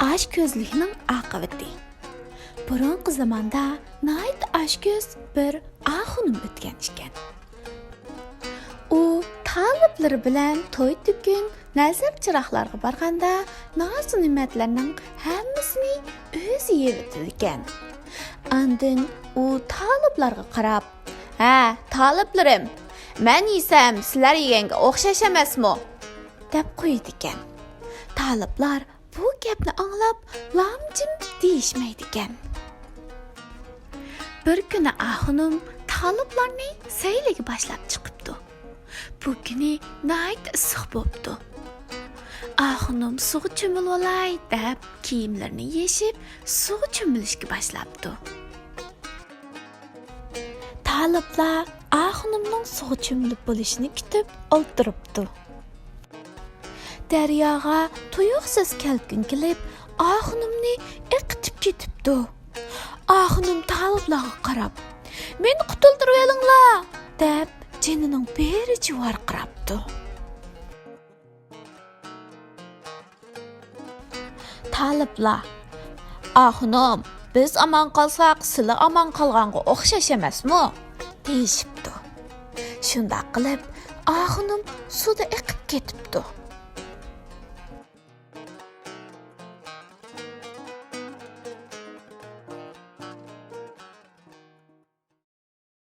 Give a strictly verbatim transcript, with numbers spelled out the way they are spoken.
ئاچكۆزلۈكنىڭ ئاقىۋىتى. بۇرۇنقى زاماندا ناھايىتى ئاچكۆز بىر ئاخۇنۇم ئۆتكەن ئىكەن. ئۇ تالىپلىرى بىلەن توي-تۆكۈن، نەزىر-چىراغلارغا بارغاندا نازۇ-نېمەتلەرنىڭ ھەممىسىنى ئۆزى يەۋېتىدىكەن. ئاندىن ئۇ تالىپلارغا قاراپ، «ھە، تالىپلىرىم، مەن يېسەم سىلەر يېگەنگە ئوخشاش ئەمەسمۇ؟» دەپ قويىدىكەن. تالىپلار بۇ گەپنى ئاڭلاپ لام-جىم دېيىشمەيدىكەن. بىر كۈنى ئاخۇنۇم تالىپلارنى سەيلىگە باشلاپ چىقىپتۇ. بۇ كۈنى ناھايىتى ئىسسىق بوپتۇ. ئاخۇنۇم سۇغا چۆمۈلۈۋالاي دەپ كىيىملىرىنى يېشىپ سۇغا چۆمۈلۈشكە باشلاپتۇ. تالىپلار ئاخۇنۇمنىڭ سۇغا چۆمۈلۈپ بولۇشىنى كۈتۈپ ئولتۇرۇپتۇ. دەرياغا تۇيۇقسىز كەلكۈن كېلىپ، ئاخۇنۇمنى ئېقىتىپ كېتىپتۇ. ئاخۇنۇم تالىپلارغا قاراپ، «مېنى قۇتۇلدۇرۇۋېلىڭلار!» دەپ، جېنىنىڭ بېرىچە ۋارقىراپتۇ. تالىپلار، «ئاخۇنۇم، بىز ئامان قالساق، سىلە ئامان قالغانغا ئوخشاش ئەمەسمۇ؟» دېيىشىپتۇ. شۇنداق قىلىپ، ئاخۇنۇم سۇدا ئېقىپ كېتىپتۇ.